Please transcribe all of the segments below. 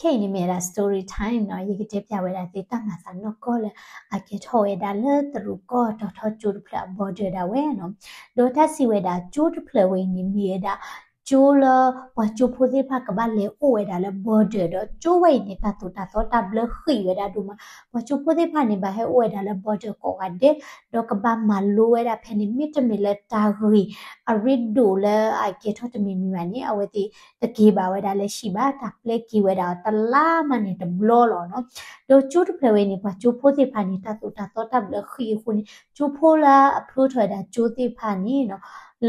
ခဲအံၤန့ၣ်မ့ၢ်ဝဲဒၣ် story time နီၤ, ယကတဲပျးဝဲဒၣ်သုတၢ်မၤသးနီၢ်ကီၢ်လၢအကဲထီၣ်ဝဲဒၣ်လၢတရူးကီၢ်တီၤထီကၠိတဖျၢၣ်အ border ဒၣ်ဝဲနီၤ. ဒီးတၢ်စံးဝဲဒၣ်ကၠိတဖျၢၣ်ဝဲအံၤန့ၣ်မ့ၢ်ဝဲဒၣ် ကၠိလၢပှၤကၠိဖိသ့ၣ်တဖၣ်ကဘၣ်လဲၤအိၣ်ဝဲဒၣ်လၢ border ဒီးကၠိဝဲအံၤန့ၣ် တၢ်သိၣ်တၢ်သီတၢ်ဘျၢဃံးဝဲဒၣ်ဒိၣ်မး, ပှၤကၠိဖိသ့ၣ်တဖၣ်န့ၣ် ဘၣ်ဟဲအိၣ်ဝဲဒၣ်လၢ border ကိးဂၤဒဲး, ဒီးကဘၣ်မၤလိဝဲဒၣ်ဖဲန့ၣ် မ့တမ့ၢ်လၢတၢ်ဂ့ၢ်အရ့ဒိၣ်လၢအကဲထီၣ်တမံၤမံၤဘၣ်န့ၣ် အဝဲသ့ၣ်တက့ၤဘၣ်ဝဲဒၣ်လၢဟံၣ်ဘၣ်, တၢ်ပျဲက့ၤဝဲဒၣ်အီၤတလါမးန့ၣ်တဘျီလီၤနီၤ. ဒီးကၠိတဖျၢၣ်ဝဲန့ၣ် ပှၤကၠိဖိသ့ၣ်တဖၣ်န့ၣ် တၢ်သိၣ်တၢ်သီတၢ်ဘျၢဃံးအဃိန့ၣ် ကၠိဖိလၢအဖျိထီၣ်ဝဲဒၣ်ကၠိသ့ၣ်တဖၣ်န့ၣ်နီၤ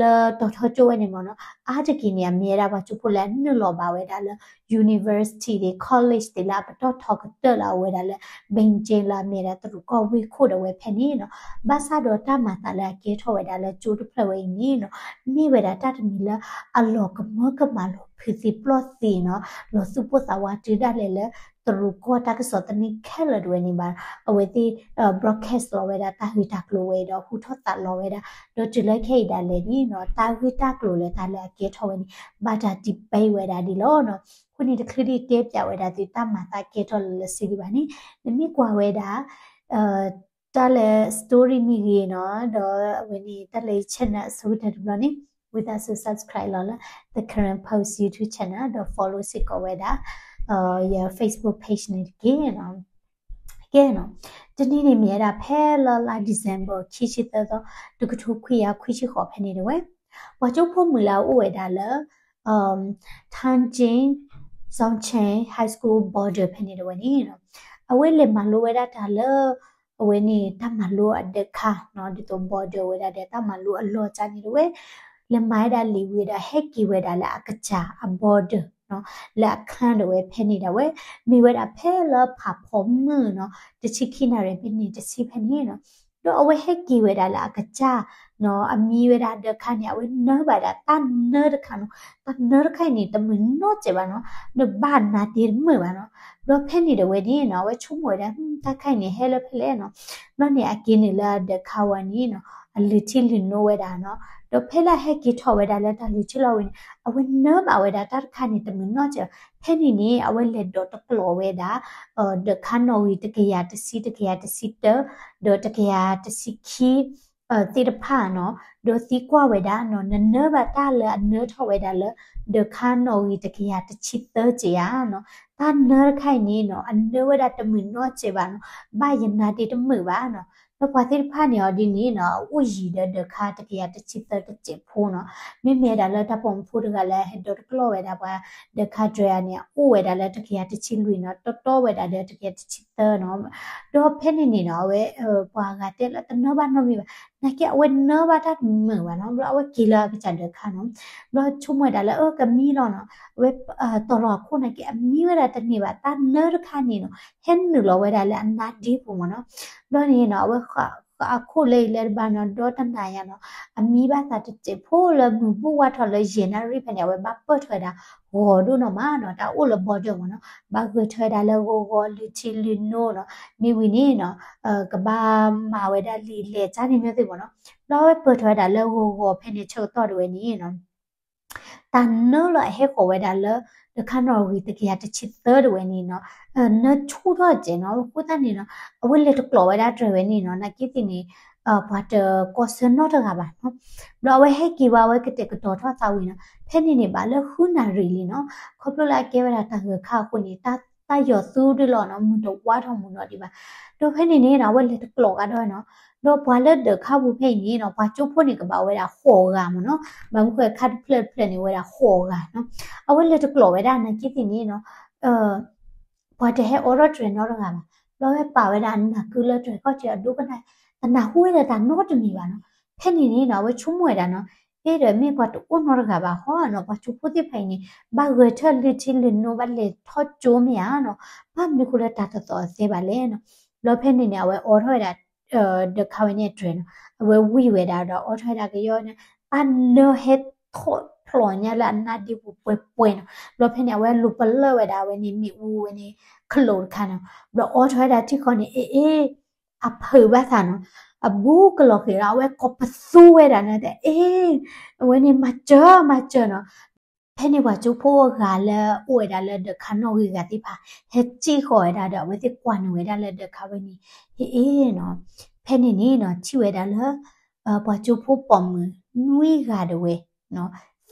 လၢတီၤထီကၠိဝဲန့ၣ်မ့ၢ်နီၤ, အါတက့ၢ်န့ၣ် အမ့ၢ်ဝဲဒၣ်ပှၤကၠိဖိလၢအနုာ်လီၤဘၣ်ဝဲဒၣ်လၢ university သ့ၣ် college သ့ၣ်လၢအပတီၢ်ထီကတၢၢ်လၢအအိၣ်ဝဲဒၣ်လၢ Beijing လၢအမ့ၢ်ဝဲဒၣ်တရူးကီၢ်ဝ့ၢ်ခိၣ်ဒၣ်ဝဲဖဲန့ၣ်နီၤ. ဘၣ်ဆၣ်ဒီးတၢ်မၤသးလၢအကဲထီၣ်ဝဲဒၣ်လၢကၠိတဖျၢၣ်ဝဲအံၤန့ၣ်နီၤ မ့ၢ်ဝဲဒၣ်တၢ်တမံၤလၢအလီၤကမၢကမၣ်လီၤဖုးသံပျီၢ်သံနီၤ, လီၤသူၣ်ပိၢ်သးဝးတုၤဒၣ်လဲာ်လၢ တရူးကီၢ်တၢ်ကစီၣ်သန့ခါလၢာ်ဒၣ်ဝဲန့ၣ်ဘၣ်, အဝဲသ့ၣ် broadcast လီၤဝဲဒၣ်တၢ်ဂ့ၢ်တၢ်ကျိၤဝဲဒီးဟူထီၣ်သးလီၤဝဲဒၣ်, ဒီးတုၤလၢခဲအံၤဒၣ်လဲာ်န့ၣ်နီၤ တၢ်ဂ့ၢ်တၢ်ကျိၤလၢတၢ်လၢအကဲထီၣ်ဝဲန့ၣ် ဘၣ်တၢ် debate ဝဲဒၣ်ဒ်လီၤနီၤ. အဃိန့ၣ်တချုးဒံးတဲပျးဝဲဒၣ်သုတၢ်မၤသးကဲထီၣ်လၢလၢစ့ဒံးဘၣ်န့ၣ် နမ့ၢ်ကွၢ်ဝဲဒၣ် တၢ်လၢ story မ့ၢ်ဂ့ၤနီၤ, ဒီးအဝဲန့ၣ် တၢ်လၢယ channel အဆိကတၢၢ်တဘျီန့ၣ် ဝံသးစူၤ subscribe လီၤလၢ The Karen Post YouTube channel ဒီး follow စ့ၢ်ကီးဝဲဒၣ် ယ Facebook page န့ၣ်တက့ၢ်နီၤ. ကဲနီၤ, တနံၤန့ၣ်မ့ၢ်ဝဲဒၣ်ဖဲလၢလါ December ခံဆံသၢသီ တကထိခွံကယၤခွံဆံဃိးဖဲန့ၣ်တဝဲ, ပှၤကၠိဖိမုၣ်လၢအအိၣ်ဝဲဒၣ်လၢ Tianjin Zhongcheng High School border ဖဲန့ၣ်တဝဲန့ၣ်နီၤ, အဝဲလဲၤမၤလိဝဲဒၣ်တၢ်လၢ အဝဲန့ၣ်တၢ်မၤလိအဒၢးခါနီၤ, ဒ်သိး border ဝဲဒၣ်ဒီးတၢ်မၤလိအလီၢ်ကၢ်န့ၣ်တဝဲ, လဲၤမၤဝဲဒၣ်လံာ်ဝံၤဒီးဟဲက့ၤဝဲဒၣ်လၢအကစၢ်အ border နီၤ, လၢအခါဒၣ်ဝဲဖဲန့ၣ်ဒၣ်ဝဲ, မ့ၢ်ဝဲဒၣ်ဖဲလၢဖးဖီမုၢ်နီၤ, တဆံခံနၣ်ရံၣ်မံးနံးတဆံဖဲန့ၣ်နီၤ, ဒီးအဝဲဟဲက့ၤဝဲဒၣ်လၢအကစၢ်နီၤ, အမံဝဲဒၣ်ဒၢးခါန့ၣ် အဝဲနၢဘၣ်ဒၣ်တၢ်နၢတခါနီၤ, တၢ်နၢတခါအံၤန့ၣ် တမုာ်နီတစဲးဘၣ်နီၤ, ဒီးဘၣ်နးဒ့တမုာ်ဘၣ်နီၤ. ဘျီဖဲန့ၣ်ဒၣ်ဝဲန့ၣ်နီၤ အဝဲဆိကမိၣ်ဝဲဒၣ် တၢ်ခါအံၤန့ၣ် ဟဲလၢဖဲလဲၣ်နီၤ. ဘျီန့ၣ် အက့ၤနုာ်လၢအဒၢးခါဝဲန့ၣ်နီၤ အလုၢ်ထံလုၢ်နိဝဲဒၣ်နီၤ. ဒီးဖဲလၢအဟဲက့ၤထီၣ်ဝဲဒၣ်လၢတၢ်လုၢ်ထံလီၢ်ဝံၤန့ၣ် အဝဲနၢဘၣ်ဝဲဒၣ်တၢ်တခါန့ၣ် တမုာ်နီတစဲးဘၣ်. ဖဲန့ၣ်န့ၣ် အဝဲလဲၤဒိးတကျိာ်ဝဲဒၣ် ဒၢးခါနီၣ်ဂံၢ်တကယၤတဆံ တကယၤတဆံတၢ ဒီးတကယၤတဆံခံ သ့ၣ်တဖၣ်နီၤ, ဒီးသံကွၢ်ဝဲဒၣ်နီၤ နနၢဘၣ်တၢ်လၢအနၢထီၣ်ဝဲဒၣ်လၢ ဒၢးခါနီၣ်ဂံၢ်တကယၤတဆံသၢစ့ၢ်ဧါနီၤ, တၢ်နၢတခါအံၤန့ၣ်နီၤ အနၢဝဲဒၣ်တမုာ်နီတစဲးဘၣ်နီၤ, ဘၣ်ယနါဒ့တမုာ်ဘၣ်နီၤ. ဒီးပှၤသ့ၣ်တဖၣ်န့ၣ်အီၤဒ်န့ၣ်နီၤ အအိၣ်ယံၤဒီးဒၢးခါတကယၤတဆံသၢတစဲးဖိနီၤ, မ့မ့ၢ်ဒၣ်လၢတၢ်ပိာ်မုၣ်ဖိတဂၤလၢဟဲဒိးတကျိာ်ဝဲဒၣ်ပှၤဒၢးခါဒြဲအံၤန့ၣ် အအိၣ်ဝဲဒၣ်လၢတကယၤတဆံလွံၢ်နီၤ, တီတီဝဲဒၣ်ဒီးတကယၤတဆံသၢနီၤ. ဒီးဖဲန့ၣ်န့ၣ်နီၤ အဝဲ ပှၤဂၤတဲလၢတနၢဘၣ်နီတမံၤဘၣ်, နာ်က့အဝဲနၢဘၣ်တၢ်တမုာ်ဘၣ်နီၤ, ဘျီအဝဲက့ၤလၢအကစၢ်ဒၢးခါနီၤ, ဘျီဆိကမိၣ်ဝဲဒၣ်လၢ အၢ ကမံလီၤနီၤ, အဝဲတီၤလီၤအခိၣ်နာ်က့အမံဝဲဒၣ်တန့ၢ်ဘၣ်, တၢ်နၢတခါန့ၣ်နီၤ ဟဲနုာ်လီၤဝဲဒၣ်လၢအနါဒ့ပူၤမ့ၢ်နီၤ, ဘျီန့ၣ်နီၤ အဝဲ ဃာ်အခိၣ်လၢအံၤလၢတဘၣ်နီၤ ဒီတနၤယါနီၤ, အမံဘၣ်သးတစဲးဖိလၢမုၢ်ဘူၣ်ဝါထီၣ်လၢယဲၢ်နၣ်ရံၣ်ဖဲန့ၣ် အဝဲဘၣ်ပၢၢ်ထွဲဒၣ်ဂီၤဒိၣ်နီၤမးနီၤ, တၢ်အိၣ်လၢ border မ့ၢ်နီၤ, ဘၣ်ဂဲၤထွဲဒၣ်လၢဂီၤဂီၤလုၢ်ထံလုၢ်နိနီၤ, မ့ၢ်ဝံၤန့ၣ်နီၤ ကဘၣ်မၤဝဲဒၣ်လံာ်လဲၢ်ကၠါန့ၣ်မ့ၢ်သ့ၣ်မ့ၢ်နီၤ, ဘျီအဝဲပၢၢ်ထွဲဒၣ်လၢဂီၤဂီၤဖဲန့ၣ်ဆၢကတီၢ်တဝဲန့ၣ်နီၤ တၢ်နၢလၢအဟဲဃီၤဝဲဒၣ်လၢ ဒၢးခါနီၣ်ဂံၢ်တကယၤတဆံသၢတဝဲန့ၣ်နီၤ, နၢဆူၣ်ထီၣ်စဲးနီၤ, အဃိသတးန့ၣ်နီၤ အဝဲလဲၤတကျိာ်ဝဲဒၣ်တြဲၤဝဲန့ၣ်နီၤ, နာ်က့သ့ၣ်န့ၣ် ပှၤတကိးဆၢနီတဂၤဘၣ်နီၤ, ဘျီအဝဲဟဲက့ၤဝဲ အဝဲကတဲာ်ကတီၤထီၣ်သးဝံၤနီၤ, ဖဲန့ၣ်န့ၣ်ဘၣ်လၢဃုနၣ်ရံၣ်လံနီၤ, ခီဖျိလၢအကဲဝဲဒၣ်တၢ်ဂၢၤခါအဃိန့ၣ် တၢ်ယီၤသူဒုလီၤနီၤ, မုၢ်တဝါထီၣ်မုၢ်နီၤဒံးဘၣ်, ဒီးဖဲန့ၣ်န့ၣ်နီၤ အဝဲလဲၤတကျိာ်ကဒီးနီၤ, ဒီးပှၤလၢဒၢးခါပူၤဖဲအံၤန့ၣ်နီၤ ပှၤကၠိဖိန့ၣ်ကဘၣ်ဝဲဒၣ်ဃိးဂၤမ့ၢ်နီၤ, ဘၣ်မနုၤဃိအခါတဖျၢၣ်တဖျၢၣ်န့ၣ်ဝဲဒၣ်ဃိးဂၤနီၤ, အဝဲလဲၤတကျိာ်ဝဲဒၣ်နာ်က့သ့ၣ်န့ၣ်နီၤ ပှၤတဟဲအိးထီၣ်တြဲၤနီတဂၤဘၣ်, ဘျီဝဲပာ်ဝဲဒၣ်နၢ်ကုလၢတြဲၤခီၣ်ထံးအဒိကနၣ်, တနၢ်ဟူဝဲဒၣ်တၢ်နီတမံၤဘၣ်နီၤ, ဖဲန့ၣ်န့ၣ်နီၤ အဝဲဆိကမိၣ်ဝဲဒၣ်နီၤ, အ့ဒီးမ့ၢ်ပှၤတအိၣ်နီတဂၤဘၣ်ဟီနီၤ, ပှၤကၠိဖိသ့ၣ်တဖၣ်အံၤန့ၣ် ဘၣ်ဂဲၤထၢၣ်လုၢ်ထံလုၢ်နိဘၣ်လဲၤထီၣ်ကၠိမ့ၢ်ဧါနီၤ, ဘၣ်မနုၤဃိလၢတၢ်တသီၣ်အသဲဘၣ်လဲၣ်နီၤ, ဘျီဖဲန့ၣ်န့ၣ် အဝဲအိးထီၣ်ဝဲဒၣ် ဒၢးခါဝဲန့ၣ်အတြဲၤနီၤ, အဝဲဝံၤဝဲဒၣ်ဒီးအိးထီၣ်ဝဲဒၣ်ကယီန့ၣ်, တၢ်နၢဟဲထီၣ်ဖျိညါလၢအနါဒ့ပူၤပှဲၤပှဲၤနီၤ, ဘျီဖဲန့ၣ် အဝဲလူၤပလၢၢ်ဝဲဒၣ်ဝဲန့ၣ် မ့ၣ်အူဝဲန့ၣ် ခလိာ်တခါနီၤ, ဘျီအိးထီၣ်ဝဲဒၣ်ထံဃီန့ၣ် အ့ၣ်အ့ၣ် အဖုးဘၣ်သးနီၤ, အဘူးကလီၤဃံၤဒီး အဝဲကိးပသူဝဲဒၣ်နီၤ, တၢ်အ့ၣ် အဝဲန့ၣ်မၤစၢၤမၤစၢၤနီၤ ဖဲန့ၣ်ပှၤကၠိဖိအဂၤလၢအိၣ်ဝဲဒၣ်လၢဒၢးခါနီၣ်ဂံၢ်ဂၤသ့ၣ်တဖၣ် ဟဲစ့ၢ်ဃီၤဝဲဒၣ်ဒီး အဝဲသ့ၣ်ကွၢ်နုာ်ဝဲဒၣ်လၢဒၢးခါဝဲန့ၣ် ဟ့ၣ်နီၤ. ဖဲန့ၣ်န့ၣ်နီၤ ထံၣ်ဝဲဒၣ်လၢ ပှၤကၠိဖိပိာ်မုၣ်နွံဂၤဒၣ်ဝဲ သံ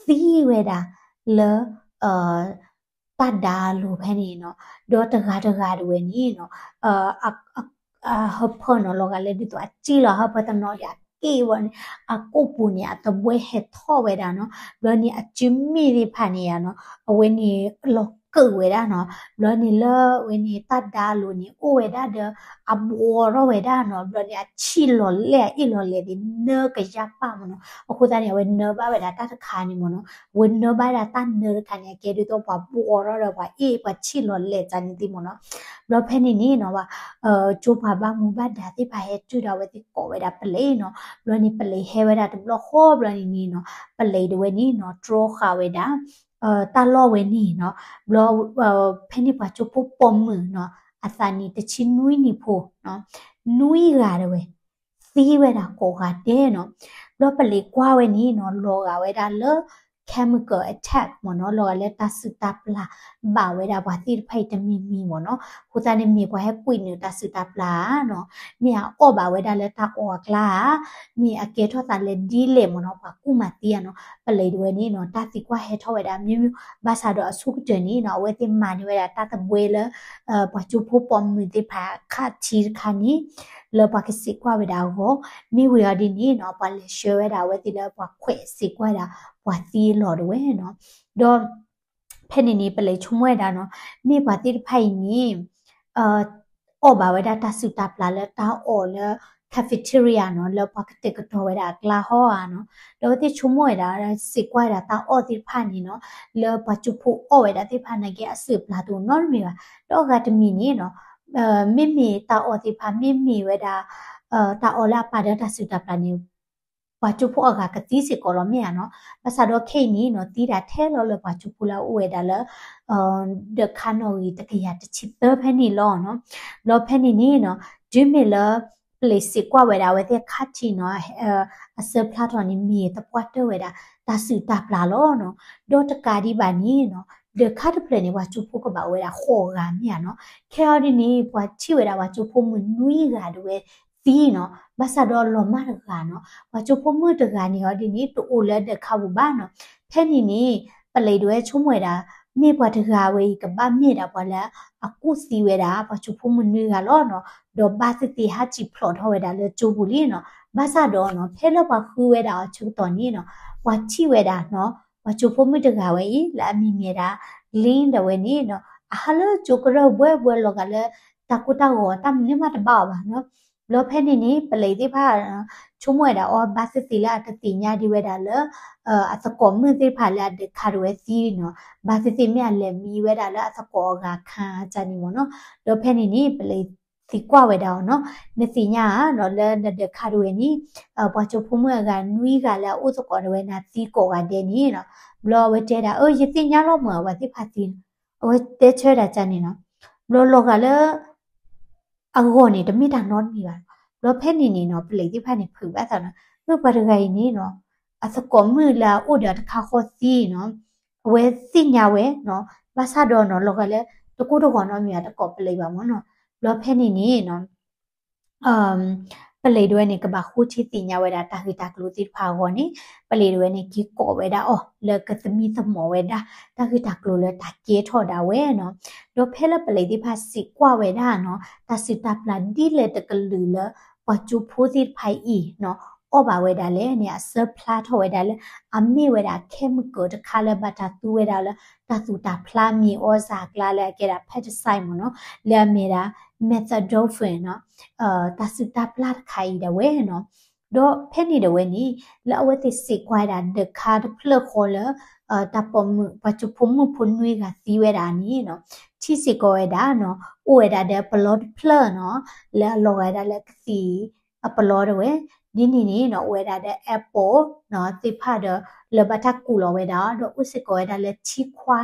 ဝဲဒၣ်လၢ တၢ်ဒါလိၤဖဲန့ၣ်နီၤ. ဒီးတဂၤတဂၤဒၣ်ဝဲန့ၣ်နီၤ ဟၢဖၢနီၤ လီၤဂာ်လၢဒ်သိးအစ့ၢ်လီၤ ဟၢဖၢတနီၤဒီးအက့ၢ်ဝဲန့ၣ် အကိာ်ပူၤန့ၣ် အသဘှဲဟဲထီၣ်ဝဲဒၣ်နီၤ. ဘျီန့ၣ် အစုမ့ၢ်သ့ၣ်တဖၣ်န့ၣ်နီၤ အဝဲန့ၣ်လီၤကၢးဝဲဒၣ်နီၤ. ဘျီန့ၣ်လၢအဝဲန့ၣ်တၢ်ဒါလိၤန့ၣ် အိၣ်ဝဲဒၣ်ဒီး အဘှီထီၣ်ဝဲဒၣ်နီၤ. ဘျီန့ၣ် အဆံၣ်လီၤလဲၢ် အအ့ၣ်လီၤလဲၢ်န့ၣ် နၢကယၢ်ပၢ်မ့ၢ်နီၤ. အဃိသတးန့ၣ် အဝဲနၢဘၣ်ဝဲဒၣ်တၢ်တခါန့ၣ်မ့ၢ်နီၤ. အဝဲနၢဘၣ်ဝဲဒၣ်တၢ်နၢတခါန့ၣ် အကဲဒ်သိးပှၤဘှီထီၣ်ဒီးပှၤအ့ၣ်ပှၤဆံၣ်လီၤလဲၢ်တၢ်န့ၣ်သ့မ့ၢ်နီၤ. ဘျီဖဲန့ၣ်န့ၣ်နီၤ ကၠိပှၤဘၣ်မူဘၣ်ဒါသ့ၣ်တဖၣ်ဟဲတုၤဒီး အဝဲသ့ၣ်ကိးဝဲဒၣ်ပလံးနီၤ. ဘျီန့ၣ်ပလံးဟဲဝဲဒၣ်တဘျီဃီဘျီန့ၣ်န့ၣ်နီၤ ပလံးဒၣ်ဝဲန့ၣ်နီၤ တြီဃာ်ဝဲဒၣ် တၢ်လီၢ်ဝဲန့ၣ်နီၤ. ဘျီ ဖဲန့ၣ်ပှၤကၠိဖိပိာ်မုၣ်နီၤ အသးနံၣ်တဆံနွံနံၣ်ဖိ နွံဂၤဒၣ်ဝဲ သံဝဲဒၣ်ကိးဂၤဒဲးနီၤ. ဘျီပလံးကွၢ်ဝဲန့ၣ်နီၤ လီၤဂာ်ဝဲဒၣ်လၢ chemical attack မ့ၢ်နီၤ လီၤဂာ်လၢတၢ်စုၣ်တၢ်ပျၢ်ဘၣ်ဝဲဒၣ်ပှၤသ့ၣ်တဖၣ်အံၤတမံၤမံၤမ့ၢ်နီၤ. အဃိသတးန့ၣ် မ့ၢ်ပှၤဟဲကွံာ်နုာ်တၢ်စုၣ်တၢ်ပျၢ်ဧါနီၤ, မ့ၢ်အအီၣ်ဘၣ်ဝဲဒၣ်လၢတၢ်အီၣ်အကျါဧါ, မ့ၢ်အကဲထီၣ်သးလၢဒ်လဲၣ်မ့ၢ်နီၤ ပှၤကူၣ်မၤသံဧါနီၤ. ပလံးဒၣ်ဝဲန့ၣ်နီၤ တၢ်သံကွၢ်ဟဲထီၣ်ဝဲဒၣ်မ့ၢ်မ့ၢ် ဘၣ်ဆၣ်ဒီးအဆိကတၢၢ်န့ၣ်နီၤ အဝဲသ့ၣ်မၤန့ၢ်ဝဲဒၣ်တၢ်သဘှဲလၢ ပှၤကၠိဖိပိာ်မုၣ်သ့ၣ်တဖၣ်ခါထံတခါန့ၣ် လၢပှၤကစံးကွၢ်ဝဲဒၣ်အဂီၢ် မ့ၢ်ဝံၤအီၤဒ်န့ၣ်နီၤ ပှၤလဲၤဆှၢဝဲဒၣ်အဝဲသ့ၣ်လၢပှၤခွဲးစံးကွၢ်ဝဲဒၣ် ပှၤသံအလီၢ်ဒၣ်ဝဲနီၤ. ဒီး ဖဲန့ၣ်န့ၣ် ပလံးဆိကမိၣ်ဝဲဒၣ်နီၤ မ့ၢ်ပှၤသ့ၣ်တဖၣ်အံၤန့ၣ် အီၣ်ဘၣ်ဝဲဒၣ်တၢ်စုၣ်တၢ်ပျၢ်လၢတၢ်အီၣ်လၢ cafeteria နီၤ လၢပှၤကတဲာ်ကတီၤဝဲဒၣ်အကျါဟီဧါနီၤ. ဒီးအဝဲသ့ၣ်ဆိကမိၣ်ဝဲဒၣ် စံးကွၢ်ဝဲဒၣ်တၢ်အီၣ်သ့ၣ်တဖၣ်န့ၣ်နီၤ လၢပှၤကၠိဖိအီၣ်ဝဲဒၣ်သ့ၣ်တဖၣ်န့ၣ်က့ အစုၣ်အပျၢ်တအိၣ်နီတမံၤဘၣ်. ဒီးအဂၤတမံၤန့ၣ်နီၤ မ့မ့ၢ်တၢ်အီၣ်သ့ၣ်တဖၣ် မ့မ့ၢ်ဝဲဒၣ် တၢ်အီၣ်လၢအပာ်ဒၢတၢ်စုၣ်တၢ်ပျၢ်န့ၣ် ပှၤကၠိဖိအဂၤကသံစ့ၢ်ကီးလီၤမ့ၢ်ဧါနီၤ. ဘၣ်ဆၣ်ဒီးခဲအံၤန့ၣ်နီၤ သံဒၣ်ထဲလီၤလၢပှၤကၠိဖိလၢအအိၣ်ဝဲဒၣ်လၢ ဒၢးခါနီၣ်ဂံၢ်တကယၤတဆံသၢဖဲန့ၣ်လီၤနီၤ. ဘျီဖဲန့ၣ်န့ၣ်နီၤ တုၤမ့ၢ်လၢ ပလံးစံးကွၢ်ဝဲဒၣ်အဝဲသ့ၣ်ခါထံနီၤ အဆၢဖျါထီၣ်န့ၣ် မ့ၢ်သပှၢ်တၢၢ်ဝဲဒၣ် တၢ်စုၣ်တၢ်ပျၢ်လီၤနီၤ. ဒီးတကးဒံးဘၣ်န့ၣ်နီၤ ဒၢးခါတဖျၢၣ်န့ၣ် ပှၤကၠိဖိကဘၣ်ဝဲဒၣ်ဃိးဂၤမ့ၢ်ဧါနီၤ. ခဲအံၤဒ်န့ၣ် ပှၤထံၣ်ဝဲဒၣ်ပှၤကၠိဖိမုၣ်နွံဂၤဒၣ်ဝဲသံနီၤ. ဘၣ်ဆၣ်ဒီးလီၤမၢ်တဂၤနီၤ ပှၤကၠိဖိမုၣ်တဂၤန့ၣ်အီၤဒ်န့ၣ် တအိၣ်လၢဒၢးခါပူၤဘၣ်နီၤ. ဖဲန့ၣ်န့ၣ် ပလံးဒၣ်ဝဲဆိကမိၣ်ဝဲဒၣ် မ့ၢ်ပှၤတဂၤဝဲအံၤ ကဘၣ်မ့ၢ်ဒၣ်ပှၤလၢအကူၣ်သံဝဲဒၣ် ပှၤကၠိဖိမုၣ်နွံဂၤလီၤနီၤ. ဒီးဘၣ်သ့ၣ်သ့ၣ်ဟးစံာ်ဖျိးထီၣ်ဝဲဒၣ်လၢကၠိပူၤလံနီၤ. ဘၣ်ဆၣ်ဒီးနီၤ ဖဲလၢပှၤဃုဝဲဒၣ်အီၤဆၢကတီၢ်န့ၣ်နီၤ ပှၤထံၣ်ဝဲဒၣ်နီၤ ပှၤကၠိဖိမုၣ်တဂၤဝဲအံၤ လၢအမံၤမ့ၢ်ဒၣ် Lin ဒၣ်ဝဲန့ၣ်နီၤ အဟးလၢကၠိကရၢၢ်ဘှဲဘှဲလီၤဂာ်လၢ တၢ်ကိၢ်တၢ်ဂီၤတၢ်မနုၤမးတဘၣ်အီၤဘၣ်နီၤ. ဘျီဖဲန့ၣ်န့ၣ် ပလံးသ့ၣ်တဖၣ် ဆိကမိၣ်ဝဲဒၣ်အီၤ ဘၣ်သ့ၣ်သ့ၣ်လၢအတသ့ၣ်ညါဒံးဝဲဒၣ်လၢ အသကိးမုၣ်သ့ၣ်တဖၣ်လၢအဒၢးခါဒၣ်ဝဲသံနီၤ. ဘၣ်သ့ၣ်သ့ၣ်မ့ၢ်အလဲၤမံဝဲဒၣ်လၢအသကိးအဂၤခါတၢ်န့ၣ်မ့ၢ်နီၤ. ဒီးဖဲန့ၣ်န့ၣ် ပလံးသံကွၢ်ဝဲဒၣ်အီၤနီၤ နသ့ၣ်ညါဧါနီၤ လၢနဒၢးခါဒၣ်ဝဲန့ၣ် ပှၤကၠိဖိမုၣ်အဂၤနွံဂၤလၢအအိၣ်သကိးဒၣ်ဝဲန့ၣ် သံကိးဂၤဒဲးန့ၣ်နီၤ. ဘျီအဝဲတဲဒၣ် အၢ ယသ့ၣ်ညါလီၤမၢ် အဝဲသ့ၣ်တဖၣ်သံနီၤ. အဝဲတဲဆၢဒၣ်တၢ်န့ၣ်နီၤ. ဘျီလီၤဂာ်လၢ အဂီၢ်န့ၣ် တမ့ၢ်တၢ်နီတမံၤဘၣ်. ဘျီဖဲန့ၣ်န့ၣ်နီၤ ပလံးသ့ၣ်တဖၣ်န့ၣ် ဖုးဘၣ်သးနီၤ အၢ ပှၤတဂၤအံၤန့ၣ်နီၤ အသကိးမုၣ်လၢအအိၣ်ဒီးတခါဃီသံနီၤ အဝဲသ့ၣ်ညါဝဲနီၤ. ဘၣ်ဆၣ်ဒီးနီၤ လီၤဂာ်လၢ တကိၢ်တဂီၤနီတမံၤဘၣ် တကိးပလံးဘၣ်မ့ၢ်နီၤ. ဘျီဖဲန့ၣ်န့ၣ်နီၤ ပလံးဒၣ်ဝဲန့ၣ် ကဘၣ်ဃိထံသ့ၣ်ညါဝဲဒၣ်တၢ်ဂ့ၢ်တၢ်ကျိၤသ့ၣ်တဖၣ်အဂီၢ်န့ၣ် ပလံးဒၣ်ဝဲန့ၣ် က့ၤကိးဝဲဒၣ်အီၤ လၢကသမံသမိးဝဲဒၣ် တၢ်ဂ့ၢ်တၢ်ကျိၤလၢတၢ်ကဲထီၣ်ဒၣ်ဝဲနီၤ. ဒီးဖဲလၢပလံးသ့ၣ်တဖၣ်စံးကွၢ်ဝဲဒၣ်နီၤ တၢ်စုၣ်တၢ်ပျၢ်ဒ်လဲၣ်တကလုာ်လၢ ပှၤကၠိဖိသ့ၣ်တဖၣ်အံၤနီၤ အီၣ်ဘၣ်ဝဲဒၣ်လဲၣ်န့ၣ် အဆၢဖျါထီၣ်ဝဲဒၣ်လၢ အမ့ၢ်ဝဲဒၣ် chemical တခါလၢဘၣ်တၢ်သူဝဲဒၣ်လၢ တၢ်သူၣ်တၢ်ဖျါမ့ၢ်အီစၢ်အကျါလၢအကဲဒၣ် pesticide မ့ၢ်နီၤ လၢအမ့ၢ်ဒၣ် methadone နီၤ တၢ်စုၣ်တၢ်ပျၢ်တခါအံၤဒၣ်ဝဲနီၤ. ဒီးဖဲန့ၣ်ဒၣ်ဝဲန့ၣ် လၢအဝဲသ့ၣ်စံးကွၢ်ဝဲဒၣ်ဒၢးခါတဖျၢၣ်ဃီလၢ တၢ်ပိာ်မုၣ် ပှၤကၠိဖိမုၣ်ဖိနွံဂၤသံဝဲဒၣ်န့ၣ်နီၤ ထံၣ်စ့ၢ်ကီးဝဲဒၣ်နီၤ အိၣ်ဝဲဒၣ်ဒီးပလီတဖျၢၣ်နီၤ လၢအလီၤဂာ်ဝဲဒၣ်လၢကသံၣ်အပလီဒၣ်ဝဲ ဒ်န့ၣ်န့ၣ်နီၤ အိၣ်ဝဲဒၣ်ဒီး apple နီၤ သ့ၣ်တဖၣ်ဒီး လၢဘၣ်တၢ်ကူးလီၤဝဲဒၣ် ဒီးအိၣ်စ့ၢ်ကီးဝဲဒၣ်လၢထံခွါ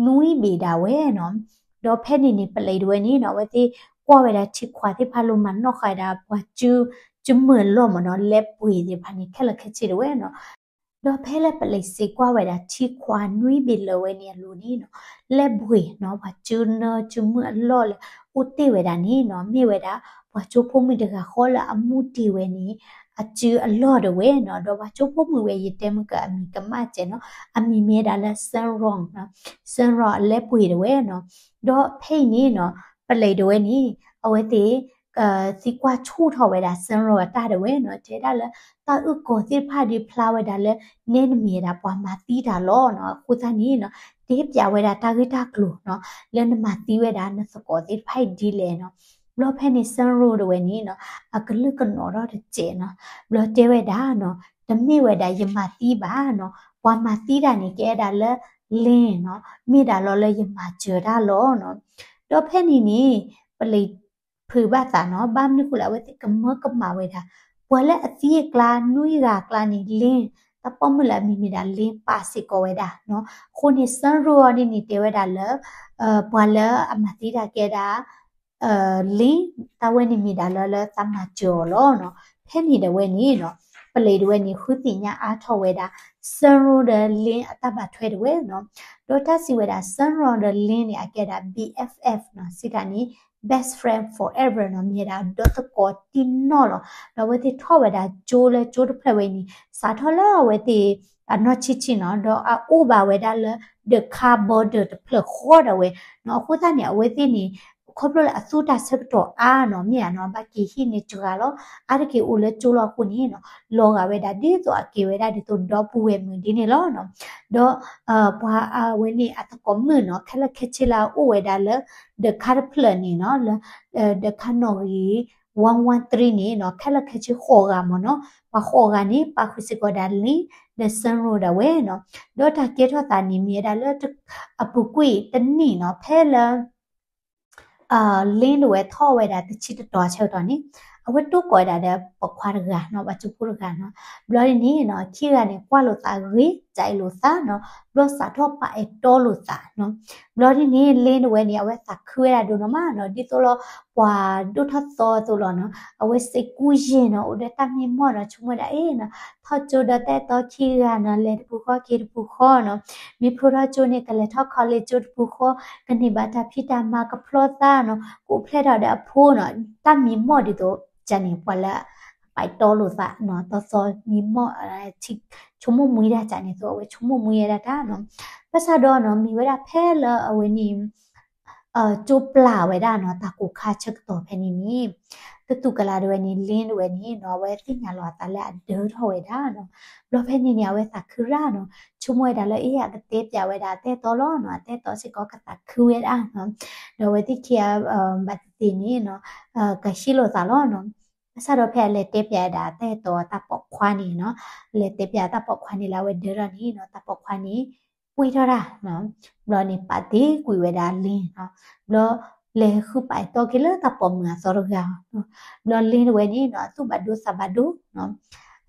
နွံဘ့ၣ်ဒၣ်ဝဲနီၤ. ဒီးဖဲန့ၣ်န့ၣ် ပလံးဒၣ်ဝဲန့ၣ်နီၤ အဝဲသ့ၣ်ကွၢ်ဝဲဒၣ်ထံခွါသ့ၣ်တဖၣ်လိၣ်မၤနီၣ်ဃာ်ဝဲဒၣ်ပှၤကၠိ ကၠိမုၢ်အလီၢ်မ့ၢ်နီၤ လဲပှ့ၤသ့ၣ်တဖၣ်န့ၣ် ခဲလၢာ်ခဲဆ့ဒၣ်ဝဲနီၤ. ဒီးဖဲလၢပလံးစံးကွၢ်ဝဲဒၣ်ထံခွါနွံဘ့ၣ်လၢာ်ဝဲန့ၣ်အလိၤန့ၣ်နီၤ, လၢဘှ့ၣ်နီၤ ပှၤကၠိနၢကၠိမုၢ်အလီၢ်လၢအိၣ်တ့ၢ်ဝဲဒၣ်န့ၣ်နီၤ မ့ၢ်ဝဲဒၣ် ပှၤကၠိဖိမုၣ်တဂၤဃီလၢအမူတ့ၢ်ဝဲန့ၣ် အစုအလီၢ်တဝဲနီၤ, ဒီးပှၤကၠိဖိမုၣ်ဝဲ ယတဲမုၢ်ကအမံၤကမၣ်စဲးနီၤ, အမံၤမ့ၢ်ဒၣ်လၢ စၢရီနီၤ, စၢရီအလဲပှ့ၤတဝဲနီၤ, ဒီးဖဲအံၤန့ၣ်နီၤ ပလံးတဝဲန့ၣ် အဝဲသ့ၣ် သံကွၢ်ဆူၣ်ထီၣ်ဝဲဒၣ် စၢရီအတၢ်တဝဲနီၤ, တဲဒၣ်လၢ တၢ်အုၣ်ကီၤသ့ၣ်တဖၣ်ဒုးဖျါဝဲဒၣ်လၢ နဲနမ့ၢ်ဝဲဒၣ်ပှၤမၤသံတၢ်လီၤနီၤ, အဃိသတးန့ၣ်နီၤ တဲပျးဝဲဒၣ်တၢ်ဂ့ၢ်တၢ်ကျိၤနီၤ လၢနမၤသံဝဲဒၣ်နသကိးသ့ၣ်တဖၣ်အံၤဒ်လဲၣ်နီၤ, ဘျီဖဲန့ၣ် စၢရီတဝဲန့ၣ်နီၤ အကလုၢ်ကနိးထီၣ်တစဲးနီၤ, ဘျီတဲဝဲဒၣ်နီၤ တမ့ၢ်ဝဲဒၣ်ယမၤသံဘၣ်နီၤ, ပှၤမၤသံတၢ်န့ၣ် ကဲဒၣ်လၢ လ့နီၤ, မ့ၢ်ဒၣ်လီၤလၢယမၤစၢၤတၢ်လီၤနီၤ, ဒီးဖဲန့ၣ်န့ၣ် ပလံးဖုးဘၣ်သးနီၤ, ဘၣ်မနုၤဃိလဲၣ် အဝဲသ့ၣ်ကမၢကမၣ်ဝဲဒၣ် ပှၤလၢအသံအကျါ နွံဂၤအကျါန့ၣ် လ့ တၢ်ပိာ်မုၣ်လၢအမံၤမ့ၢ်ဒၣ် လ့ ပာ်စ့ၢ်ကီးဝဲဒၣ်နီၤ, အဃိန့ၣ် စၢရီအီၤဒ်န့ၣ် တဲဝဲဒၣ်လၢ ပှၤလၢအမၤသံတၢ်ကဲဒၣ် လ့ တၢ်ဝဲန့ၣ်မ့ၢ်ဒၣ်လၢလၢသးမၤစၢၤအီၤလီၤနီၤ, ဖဲန့ၣ်တဝဲန့ၣ်နီၤ ပလံးတဝဲန့ၣ် ဃုသ့ၣ်ညါအါထီၣ်ဝဲဒၣ် စၢရီဒီးလ့အတၢ်ဘၣ်ထွဲတဝဲနီၤ, ဒီးတၢ်စံးဝဲဒၣ် စၢရီဒီးလ့န့ၣ် အကဲဒၣ် ဘီ အီ အီ နီၤ, စံးတၢ်န့ၣ် best friend forever နီၤ, မ့ၢ်ဝဲဒၣ်ဒီသကိးတံၢ်နီၢ်လီၤ, ဒီးအဝဲသ့ၣ်ထီၣ်ဝဲဒၣ်ကၠိလၢကၠိတဖျၢၣ်ဝဲန့ၣ် စးထီၣ်လၢအဝဲသ့ၣ် အနီၢ်ဆံၣ်ဆံၣ်နီၤ, ဒီးအအိၣ်ဘၣ်ဝဲဒၣ်လၢ ဒၢးခါ border တဖျၢၣ်ဃီဒၣ်ဝဲနီၤ, အဃိသတးန့ၣ် အဝဲသ့ၣ်န့ၣ် ခီဖျိလၢအသူတၢ်ဆၢကတီၢ်အါနီၤ, မ့ၢ်ဧါနီၤ, ဘၣ်က့ၤဟံၣ်န့ၣ်စှၤလီၤ, အါတက့ၢ်အိၣ်လၢကၠိလီၤအဃိန့ၣ်နီၤ, လီၤဂာ်ဝဲဒၣ်ဒ်သိးအက့ၤဝဲဒၣ်ဒ်သိးဒီပုၢ်ဝဲၢ်မုၣ်ဒ်န့ၣ်လီၤနီၤ, ဒီး ပှၤအဝဲန့ၣ်အသကိးမုၣ်နီၤ ခဲလၢာ်ခဲဆ့လၢအအိၣ်ဝဲဒၣ်လၢ ဒၢးခါတဖျၢၣ်န့ၣ်နီၤ, လၢ ဒၢးခါနီၣ်ဂံၢ် one one three န့ၣ်နီၤ, ခဲလၢာ်ခဲဆ့ဃိးဂၤမ့ၢ်နီၤ, ပှၤဃိးဂၤန့ၣ် ပာ်ဃုာ်စ့ၢ်ကီးဒၣ်လ့ ဒီးစၢရီဒၣ်ဝဲနီၤ, ဒီးတၢ်ကဲထီၣ်သးန့ၣ်မ့ၢ်ဝဲဒၣ်လၢ အပူၤကွံာ်တနံၣ်နီၤ, ဖဲလၢ လ့တဝဲထီၣ်ဝဲဒၣ်တဆံတတီၤဆၢကတီၢ်န့ၣ်, အဝဲတိၢ်ကိးဝဲဒၣ်ဒီးပိာ်ခွါတဂၤနီၤ, ပှၤကၠိဖိတဂၤနီၤ, ဘျီဒ်န့ၣ်နီၤ ခံဂၤန့ၣ် ကွၢ်လိာ်သးဂ့ၤ ကၠးအ့ၣ်လိာ်သးနီၤ, ဘျီစးထီၣ်ပာ်အဲၣ်တီလိာ်သးနီၤ, ဘျီဒ်န့ၣ် လ့တဝဲန့ၣ် အဝဲသးခုဝဲဒၣ်ဒိၣ်နီၤမးနီၤ, ဒ်သိးလီၤ ပှၤဒိၣ်ထီၣ်သီအသိးလီၤနီၤ, အဝဲစ့ကူယဲၢ်နီၤ, အိၣ်ဒီးတၢ်မံမီၢ်နီၤ, ဆိကမိၣ်ဝဲဒၣ်အ့ၣ်နီၤ, ထီၣ်ကၠိဒီးတၢ်အဲၣ်တီခံဂၤနီၤ, လဲၤတပူၤဃီက့ၤတပူၤဃီနီၤ, မ့ၢ်ဖျိထီၣ်ကၠိန့ၣ် ကလဲၤထီၣ် college ကၠိတပူၤဃီ, ကန့ၢ်ဘၣ်တၢ်ဖံးတၢ်မၤကဖျီသးနီၤ, ကအိၣ်ဖျဲၣ်ထီၣ်ဒီးအဖိနီၤ, တၢ်မံမီၢ်ဒ်သိး ကန့ၣ် ပှၤလၢ ပာ်တီလိာ်သးနီၤ, သီသီမံမီၢ် ဆိကမိၣ်မှံဒၣ်ကန့ၣ်သိး အဝဲဆိကမိၣ်မှံဝဲဒၣ်တၢ်နီၤ, ဘၣ်ဆၣ်ဒီးနီၤ မ့ၢ်ဝဲဒၣ်ဖဲလၢအဝဲန့ၣ် ကၠိပျၢ်ဝဲဒၣ်နီၤ, တၢ်ကိၢ်ခါဆၢကတီၢ်ဖဲန့ၣ်န့ၣ် တတူၢ်ကလာ်တဝဲန့ၣ် လ့တဝဲန့ၣ်နီၤ, အဝဲသ့ၣ်ညါလီၤအသးလၢအဒၢထီၣ်ဝဲဒၣ်နီၤ, ဘျီဖဲန့ၣ်န့ၣ် အဝဲသးခုရၣ်နီၤ, ဆိကမိၣ်ဝဲဒၣ်လၢအ့ၣ် အကတဲပျးဝဲဒၣ်အတၢ်အဲၣ်တီလီၤနီၤ, အတၢ်အဲၣ်တီစ့ၢ်ကီးကသးခုဝဲဒၣ်နီၤ, ဒီးအဝဲသ့ၣ်ခံဂၤ ဘၣ်သ့ၣ်သ့ၣ်န့ၣ်နီၤ ကဟံးလိာ်သးလီၤနီၤ, ဘၣ်ဆၣ်ဒီးဖဲအလဲၤတဲပျးဝဲဒၣ်အတၢ်အဲၣ်တီတၢ်ပိာ်ခွါန့ၣ်နီၤ, လဲၤတဲပျးတၢ်ပိာ်ခွါန့ၣ်လၢအဝဲဒၢထီၣ်န့ၣ်နီၤ, တၢ်ပိာ်ခွါန့ၣ် ပှ့ၤထီၣ်တၢ်နီၤ, ဘျီန့ၣ် ပာ်တ့ၢ်ကွံာ်ဝဲဒၣ်လ့နီၤ, ဘျီလဲၤဃုပာ်အဲၣ်တီက့ၤလၢတၢ်ပိာ်မုၣ်အသီတဂၤနီၤ, ဘျီလ့တဝဲန့ၣ်နီၤ အသူၣ်ဘၣ်ဒိသးဘၣ်ဒိနီၤ,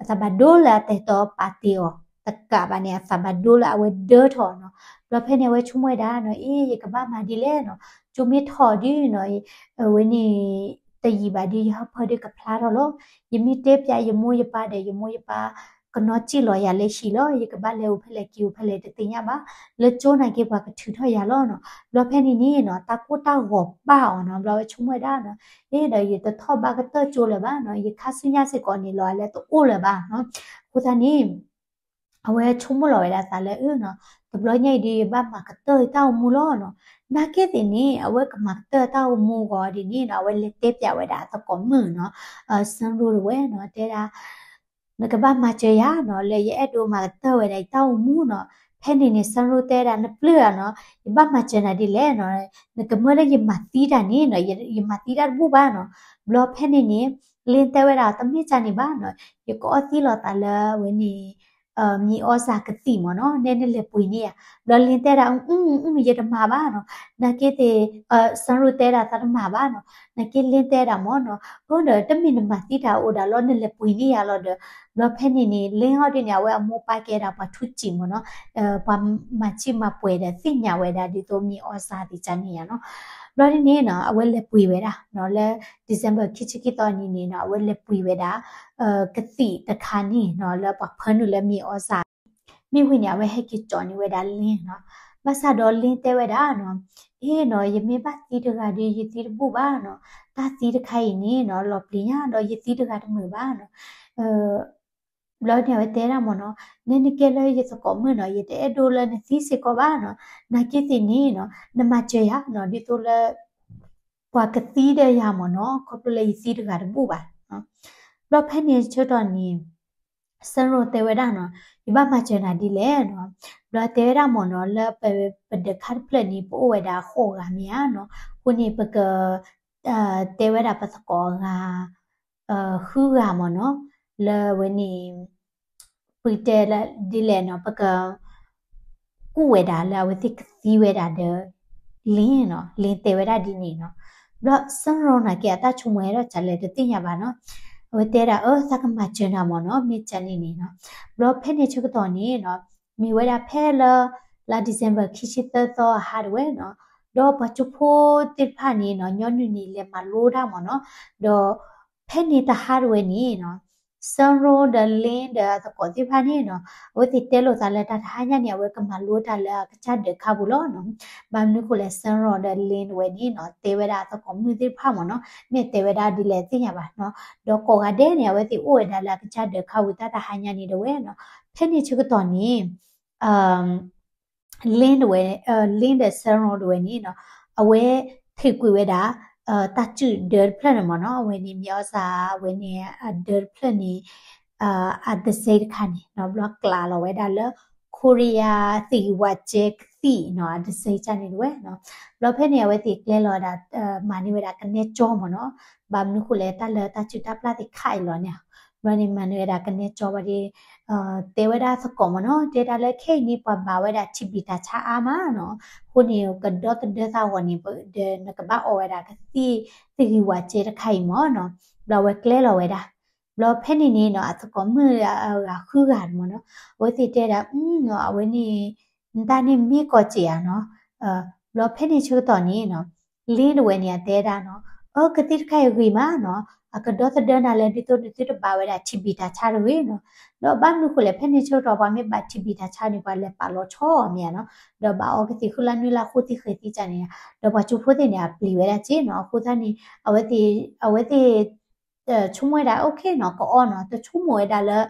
အသးဘၣ်ဒိလၢအတၢ်အဲၣ်တီပာ်တ့ၢ်အီၤ တကးဘၣ်န့ၣ် အသးဘၣ်ဒိလၢအဝဲဒၢထီၣ်နီၤ, ဘျီဖဲန့ၣ် အဝဲဆိကမိၣ်ဝဲဒၣ်နီၤ, အ့ၣ် ယကဘၣ်မၤဒ်လဲၣ်နီၤ, ကၠိမ့ၢ်ထီၣ်ဒုးနီၤ, အဝဲန့ၣ် တယံာ်ဘၣ်ဒုး ယဟၢဖၢဒုးကဖျါထီၣ်လီၤ, ယမ့ၢ်တဲပျးယမိၢ်ယပၢ်ဒီး ယမိၢ်ယပၢ် ကနီၣ်စံၣ်လီၤယၤလၢဟံၣ်လီၤ, ယကဘၣ်လဲၤအိၣ်ဖဲလဲၣ်က့ၤအိၣ်ဖဲလဲၣ်တသ့ၣ်ညါဘၣ်, လၢကၠိနာ်က့ပှၤကထုးထီၣ်ယၤလီၤနီၤ, ဘျီဖဲန့ၣ်န့ၣ်နီၤ တၢ်ကိၢ်တၢ်ဂီၤဘၣ်အီၤနီၤ, ဘျီဝဲဆိကမိၣ်ဝဲဒၣ်နီၤ, အ့ၣ် ဒီးယတထီၣ်ဘၣ်ကတၢၢ်ကၠိလၢၤဘၣ်နီၤ, ယခါဆူညါစ့ၢ်ကီးန့ၣ်လီၤ အလဲၤတအိၣ်လၢၤဘၣ်နီၤ, အဃိသတးန့ၣ် အဝဲဆိကမိၣ်လီၤဝဲဒၣ်သးလၢအၢနီၤ, တဘျီညါအံၤဒီး ယဘၣ်မၤကတၢၢ်တၢ်အိၣ်မူလီၤနီၤ, နာ်က့သ့ၣ်န့ၣ် အဝဲကမၤကတၢၢ်တၢ်အိၣ်မူအဂီၢ်ဒ်န့ၣ်နီၤ, အဝဲလဲၤတဲပျးဝဲဒၣ်အသကိးမုၣ်နီၤ, စၢရိတဝဲနီၤ, တဲဒၣ် နကဘၣ်မၤစၢၤယၤနီၤ, လၢယအဲၣ်ဒိးမၤကတၢၢ်ဝဲဒၣ်ယတၢ်အိၣ်မူနီၤ, ဖဲန့ၣ်န့ၣ် စၢရိတဲဒၣ် နပျၢ်ဧါနီၤ, ယဘၣ်မၤစၢၤနၤဒ်လဲၣ်နီၤ, နကမၢလၢယမၤသံတၢ်န့ၣ်နီၤ, ယမၤသံတၢ်တဘူၣ်ဘၣ်နီၤ, ဘျီဖဲန့ၣ်န့ၣ် လ့တဲဝဲဒၣ် တမ့ၢ်ကန့ၣ်ဘၣ်နီၤ, ယကအီၣ်သံလီၤသးလၢအဝဲန့ၣ် မံၤအီၣ်စၢ်ကသံၣ်မ့ၢ်နီၤ, နဲနလဲၤပှ့ၤန့ၢ်ယၤ, ဘျီလ့တဲဒၣ် အု ယတမၤဘၣ်နီၤ, နာ်က့သ့ၣ် စၢရိတဲဒၣ်သးတမၤဘၣ်နီၤ, နာ်က့လ့တဲဒၣ်မ့ၢ်နီၤ, အၢဒီး တမ့ၢ်နမၤသံတၢ်အိၣ်ဒၣ်လီၤ နလဲၤပှ့ၤန့ၢ်ယၤလီၤဒီး, ဘျီဖဲန့ၣ်န့ၣ် လ့အီၤဒ်န့ၣ် အဝဲအမိၢ်ပၢ်ကဲဒၣ်ပှၤထူးစံးမ့ၢ်နီၤ, ပှၤမၤဆံးမၤပှဲၤဒီးသ့ၣ်ညါဝဲဒၣ်ဒ်သိးမံၤအီၣ်စၢ်သ့ၣ်ကန့ၣ်ယါနီၤ, ဘျီဒ်န့ၣ်နီၤ အဝဲလဲၤပှ့ၤဝဲဒၣ်နီၤ, လၢ December ခံဆံခံသီနံၤန့ၣ်နီၤ အဝဲလဲၤပှ့ၤဝဲဒၣ် ကသံၣ်တခါန့ၣ်နီၤ လၢပှၤဖၢနုာ်လၢမံၤအီၣ်စၢ် မ့ၢ်ဝံၤန့ၣ် အဝဲဟဲက့ၤကၠီၣ်န့ၢ်ဝဲဒၣ် Lin နီၤ. ဘၣ်ဆၣ်ဒီး Lin တဲဝဲဒၣ်နီၤ, အ့နီၤ ယမ့ၢ်ဘၣ်သံတဂၤဒီး ယသံတဘူၣ်ဘၣ်နီၤ, တၢ်သံတခါအံၤန့ၣ်နီၤ လီၤပျံၤညါဒီး ယသံတဂၤတမုာ်ဘၣ်နီၤ. ဘျီန့ၣ် အဝဲတဲဒၣ်မ့ၢ်နီၤ, နဲနကဲလၢယသကိးမုၣ်နီၤ, ယတအဲၣ်ဒိးလၢနသံစ့ၢ်ကီးဘၣ်နီၤ, နာ်က့သ့ၣ်န့ၣ်နီၤ နမၤစၢၤယၤနီၤ, ဒ်သိးလၢ ပှၤကသံဒီးယၤမ့ၢ်နီၤ, ခီဖျိလၢယသံတဂၤတဘူၣ်ဘၣ်. ဘျီဖဲန့ၣ်ဆၢကတီၢ်န့ၣ် Sandro တဲဝဲဒၣ်နီၤ, ယဘၣ်မၤစၢၤနၤဒ်လဲၣ်နီၤ. ဘျီတဲဝဲဒၣ်မ့ၢ်နီၤ, လၢပ ပဒၢးခါတဖျၢၣ်န့ၣ် ပအိၣ်ဝဲဒၣ်ဃိးဂၤမ့ၢ်ဧါနီၤ, အဃိန့ၣ် ပက တဲဝဲဒၣ်ပသကိးအဂၤ ဃုဂၤမ့ၢ်နီၤ, လၢအဝဲန့ၣ် ပတဲလၢဒ်လဲၣ်နီၤ, ပက ကူၣ်ဝဲဒၣ်လၢအဝဲသ့ၣ်ကသံဝဲဒၣ်ဒီး Lin နီၤ, Lin တဲဝဲဒၣ်ဒ်န့ၣ်နီၤ. ဘျီ Sandro နာ်က့ အတၢ်ဆိကမိၣ်ဟဲထီၣ်ကလဲၣ်တသ့ၣ်ညါဘၣ်နီၤ. အဝဲတဲဒၣ် အၢ သးကမၤစၢၤနၤမ့ၢ်နီၤ, မ့ၢ်ကန့ၣ်န့ၣ်နီၤ. ဘျီဖဲန့ၣ်ဆၢကတီၢ်န့ၣ်နီၤ, မ့ၢ်ဝဲဒၣ်ဖဲလၢ လါ December ခံဆံသၢသီအဟါတဝဲနီၤ, ဒီးပှၤကၠိဖိသ့ၣ်တဖၣ်န့ၣ်နီၤ, ညီနုၢ်န့ၣ် လဲၤမၤလိတၢ်မ့ၢ်နီၤ, ဒီးဖဲန့ၣ်တဟါတဝဲန့ၣ်နီၤ, Sandro ဒီး Lin ဒီးအသကိးသ့ၣ်တဖၣ်န့ၣ်နီၤ, အဝဲသ့ၣ်တဲလိာ်သးလၢတၢ်တဟါညါန့ၣ် အဝဲကမၤလိတၢ်လၢအကစၢ်ဒၢးခါပူၤလီၤနီၤ. ဘၣ်မနုၤဃိလဲၣ် Sandro ဒီး Lin တဝဲန့ၣ်နီၤ, တဲဝဲဒၣ်အသကိးမုၣ်သ့ၣ်တဖၣ်မ့ၢ်နီၤ, မ့ၢ်တဲဝဲဒၣ်ဒ်လဲၣ်တသ့ၣ်ညါဘၣ်နီၤ. ဒီးကိးဂၤဒဲးန့ၣ် အဝဲသ့ၣ်အိၣ်ဝဲဒၣ်လၢအကစၢ်ဒၢးခါပူၤတၢ်တဟါညါန့ၣ်တဝဲနီၤ. ဖဲန့ၣ်ဆၢကတီၢ်န့ၣ် Lin တဝဲ, Lin ဒီး Sandro တဝဲန့ၣ်နီၤ, အဝဲထံၣ်ကွံာ်ဝဲဒၣ် တၢ်စုၣ်ဒၢတဖျၢၣ်န့ၣ်မ့ၢ်နီၤ, အဝဲန့ၣ်မ့ၢ်အီၣ်စၢ် အဝဲန့ၣ် အဒၢတဖျၢၣ်န့ၣ် အတစဲတခါန့ၣ်နီၤ, ဘျီကျးလီၤဝဲဒၣ်လၢ ခိရံယါသ့ၣ်ဂံၢ်ဝးကဲကသံၣ်နီၤ, အတစဲကန့ၣ်တဝဲနီၤ. ဘျီဖဲန့ၣ် အဝဲသ့ၣ်ကျဲလီၤဝဲဒၣ် မၤန့ၢ်ဝဲဒၣ်ကနဲကၠီမ့ၢ်နီၤ, ဘၣ်မနုၤဃိလဲၣ် တၢ်လၢတၢ်စုၣ်တၢ်ပျၢ်သ့ၣ်ခးအံၤလီၤန့ၣ်, ဘျီန့ၣ် မၤန့ၢ်ဝဲဒၣ်ကနဲကၠီဘၣ်ဒီး တဲဝဲဒၣ်သကိးမ့ၢ်နီၤ, တဲဒၣ်လၢခဲအံၤန့ၣ် ပှၤဘၣ်ဝဲဒၣ်ထံဘံၣ်တၢ်ဆါအါမးနီၤ, အဃိန့ၣ် ကဒီသဒၢသးဂီၢ်န့ၣ် ဒီးနကဘၣ်အီၣ်ဝဲဒၣ်ကသံၣ်သ့ၣ်ဂံၢ်ဝးကဲတခါအံၤမ့ၢ်နီၤ, ဘျီအဝဲကျဲလီၤဝဲဒၣ်. ဘျီဖဲန့ၣ်န့ၣ်နီၤ အသကိးမုၣ်အဂၤဃုဂၤမ့ၢ်နီၤ, အဝဲသ့ၣ်တဲဒၣ် အဝဲန့ၣ် နတၢ်န့ၣ်မ့ၢ်ကီးစ့ၢ်ဧါနီၤ, ဘျီဖဲန့ၣ်ဆၢကတီၢ်န့ၣ်နီၤ Lin တဝဲန့ၣ် အတဲဒၣ်နီၤ, အၢ ကသံၣ်တခါအံၤဂ့ၤမးနီၤ, အကဒီသဒၢနၤလၢဒ်သိးနသုတဘၣ်ဝဲဒၣ်ထံဘံၣ်တၢ်ဆါတဂ့ၤနီၤ, ဒီးဘၣ်မနုၤဃိလဲၣ် ဖဲန့ၣ်ဆၢကတီၢ် ပှၤမ့ၢ်ဘၣ်ထံဘံၣ်တၢ်ဆါန့ၣ် ပှၤလဲၤပာ်လီၤဆီအီၤမ့ၢ်ဧါနီၤ, ဒီးဘၣ်အီကသံၣ်ဃုလါနွံလါဃိသံဃဲၤသံကန့ၣ်, ဒီးပှၤကၠိဖိသ့ၣ်န့ၣ် အပျံၤဝဲဒၣ်က့နီၤ, အဃိသတးန့ၣ် အဝဲသ့ၣ် အဝဲသ့ၣ် ဆိကမိၣ်ဝဲဒၣ် okay နီၤ ကအီၣ်နီၤ, တဆိကမိၣ်ဝဲဒၣ်လၢ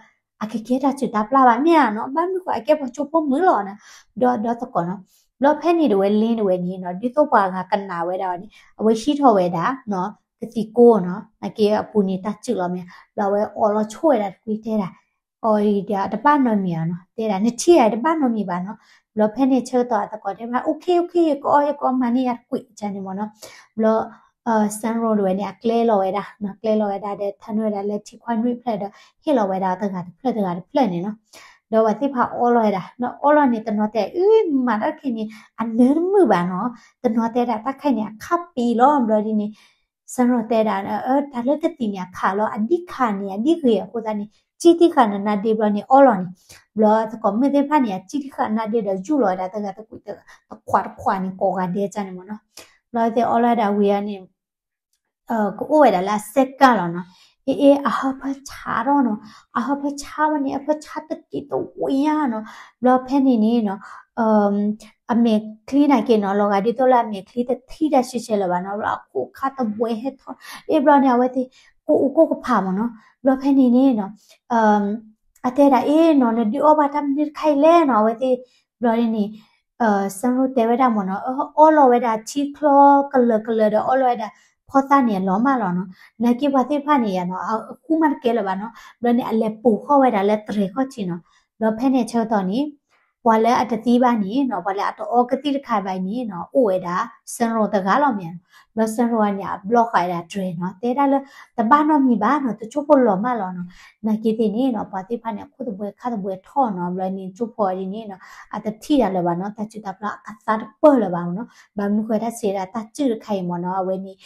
အကကဲတၢ်စုၣ်တၢ်ပျၢ်ဘၣ်မ့ၢ်ဧါနီၤ, ဘၣ်မနုၤဃိအကဲပှၤကၠိဖိမုၣ်လီၤနီၤ, ဒီးဒီသကိးနီၤ, ဘျီဖဲန့ၣ်တဝဲ Lin တဝဲန့ၣ်နီၤ ဒ်သိးပှၤဂၤကနၣ်ဝဲဒၣ်န့ၣ် အဝဲဟံးထီၣ်ဝဲဒၣ်နီၤ ကသံၣ်ကိနီၤ, နာ်က့အပူၤန့ၣ်တၢ်စုၣ်လီၤမ့ၢ်ဧါ, ဘျီအဝဲအိးလီၤဆိဝဲဒၣ်တကွံာ်တဲဒၣ် အီၤအံၤဒီးတဘၣ်နီတမံၤဧါနီၤ, တဲဒၣ် နထံၣ်ဧါ တဘၣ်နီတမံၤဘၣ်နီၤ, ဘျီဖဲန့ၣ်ဆၢကတီၢ်အသကိးတဲဘၣ် okay okay ကအီၣ်ယကီမၤန့ၢ်ယၤတကွံာ်ကန့ၣ်မ့ၢ်နီၤ, ဘျီ Sandro တဝဲန့ၣ် အကျဲလီၤဝဲဒၣ်နီၤ, ကျဲလီၤဝဲဒၣ်ဒီး ထၢနုာ်ဝဲဒၣ်လၢထံခွါနွံဖျၢၣ်ဒီး ဟ့ၣ်လီၤဝဲဒၣ်တဂၤတဖျၢၣ်တဂၤတဖျၢၣ်န့ၣ်နီၤ, ဒီးပှၤသ့ၣ်တဖၣ်အီလီၤဝဲဒၣ်နီၤ, အီလီၤန့ၣ် တနီၤတဲ အု မၤတၢ်တခါအံၤန့ၣ် အနၢတမုာ်ဘၣ်နီၤ, တနီၤတဲဒၣ် တၢ်တခါအံၤန့ၣ် အခးပံၤလီၤ, ဘျီဒ်န့ၣ် Sandro တဲဒၣ် တၢ်လၢကသံၣ်န့ၣ် အခးလီၤ အဒံခးန့ၣ် အဒံဂ့ၤအဃိသတးန့ၣ် ကံၣ်တံၢ်ဃာ်နနါဒ့ဘျီန့ၣ် အီလီၤန့ၣ်, ဘျီသကိးမုၣ်သ့ၣ်တဖၣ်န့ၣ် အကံၣ်တံၢ်ဃာ်နါဒ့ဒီးယူၢ်လီၤဝဲဒၣ်တဂၤတကွံာ်တခွးတခွးန့ၣ် ကိးဂၤဒဲးကန့ၣ်မ့ၢ်နီၤ, ဘျီသ့ၣ်အီလီၤဝဲဒၣ်ဝံၤအန့ၣ် ကအိၣ်ဝဲဒၣ်လၢအစဲးကၢ်လီၤနီၤ, အ့ၣ်အ့ၣ် အဟၢဖၢဆါထီၣ်နီၤ, အဟၢဖၢဆါဝဲန့ၣ် အဖၢဆါတက့ၢ်တဝံၤညါနီၤ, ဘျီဖဲန့ၣ်န့ၣ်နီၤ အမဲာ်ချံနာ်က့နီၤ လီၤဂာ်ဒ်သိးလၢအမဲာ်ချံတထံၣ်တၢ်ရှဲရှဲလၢၤဘၣ်နီၤ, ဘျီအခိၣ်ခါတဘှဲဟဲထီၣ်, အ့ၣ်ဘျီန့ၣ် အဝဲသ့ၣ် ကိၢ်အူကိၢ်ကဖးမ့ၢ်နီၤ, ဘျီဖဲန့ၣ်န့ၣ်နီၤ အတဲဒၣ်အ့ၣ်နီၤ နဒုးအီၣ်ဘၣ်တၢ်မနုၤတခါအံၤလဲၣ်နီၤ, အဝဲသ့ၣ် ဘျီဒ်န့ၣ် Sandro တဲဝဲဒၣ်မ့ၢ်နီၤ အီလီၤဝဲဒၣ်ထံချီကလၢာ်ကလၢာ်ဒီးအီလီၤဝဲဒၣ်ဖီသၣ်န့ၣ်အလီၤမၢ်လီၤနီၤ, နာ်က့ပှၤသ့ၣ်တဖၣ်န့ၣ်ယါနီၤ အဃုမးတကဲလၢၤဘၣ်နီၤ, ဘျီန့ၣ် အလဲၤပိာ်ဃီၣ်ဝဲဒၣ်လၢတြဲၤခီၣ်ထံးနီၤ, ဘျီဖဲန့ၣ်ဆၢကတီၢ်န့ၣ် ပှၤလၢအတသံဘၣ်န့ၣ်နီၤ ပှၤလၢအတအီကသံၣ်တခါဘၣ်အံၤန့ၣ်နီၤ အိၣ်ဝဲဒၣ် Sandro တဂၤလီၤမ့ၢ်ဧါနီၤ, ဘျီ Sandro န့ၣ် အဘျီဃာ်ဝဲဒၣ်တြဲၤနီၤ တဲဒၣ်လၢ တဘၣ်နီတမံၤဘၣ်နီၤ တကၠိဖိလီၤမၢ်လီၤနီၤ, နာ်က့သ့ၣ်န့ၣ်နီၤ ပှၤသ့ၣ်တဖၣ်န့ၣ် အခိၣ်သဘှဲခါသဘှဲထီၣ်နီၤ, ဘျီန့ၣ် ကၠိဖိအံၤန့ၣ်နီၤ အတထံၣ်ဒၣ်လၢၤဘၣ်နီၤ, တၢ်စုၣ်တၢ်ပျၢ်အကသါတပၢၢ်လၢၤဘၣ်နီၤ, ဘၣ်မနုၤဃိတၢ်စံးဒၣ်တၢ်စုၣ်တခါအံၤမ့ၢ်နီၤ အဝဲန့ၣ်